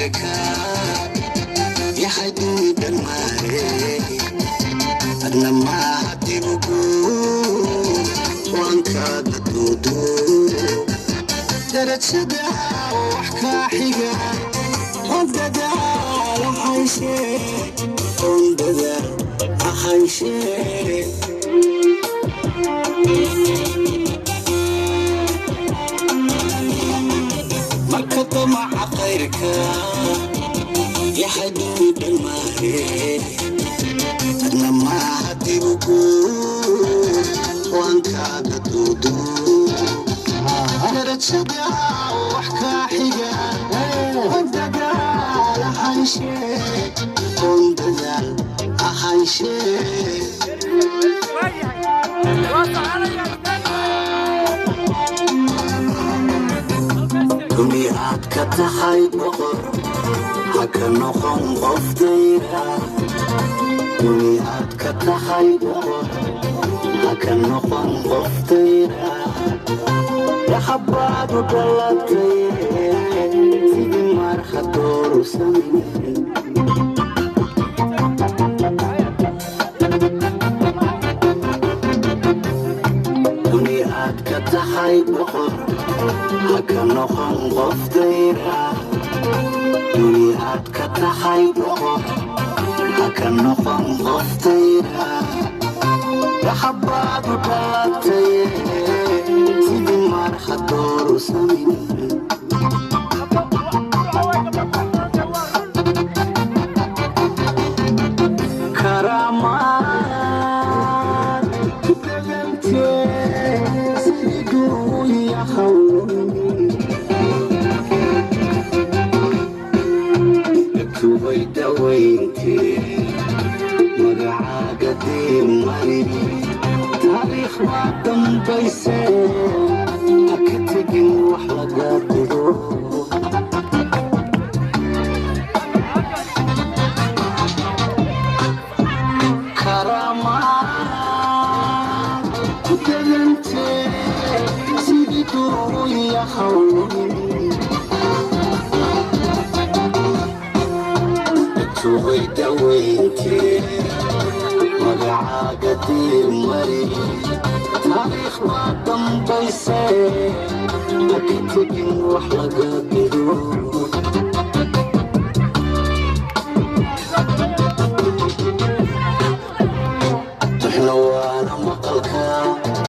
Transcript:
Khayrka yahay duudan maare, adna maaha dibugu waankaaga duudu darajada wax kaa xiga oo dadaal ahayshee, oon dadaal ahayshee. Marka damaca khayrka yahay duudan maare, adna maaha dibugu waankaaga duudu darajada wax kaa xiga oon dadaal ahayshee, oon dadaal ahayshee. Duni aad ka tahay boqor, ha ka noqon qof dayra. Duni aad ka tahay boqor, ha ka noqon qof dayra. Dhaxabaad u dhalatay sidii marha dooru samin. Duni aad ka tahay boqor, ha ka noqon qof dayra. Duni aad ka tahay boqor, ha ka noqon qof dayra. Dhaxabaad u dhalatay sidii marha dooru samin. Karaamaad ku dagantee sidii duuya hawlumin. Tubay dawayntee magacaaga diimari, taariikh waa dambayse, ha ka tegin wax laga digo. Karaamaad ku dagantee sidii duuya hawlumin. Tubay dawayntee magacaaga diimari, taariikh waa dambayse, ha ka tegin wax laga digo.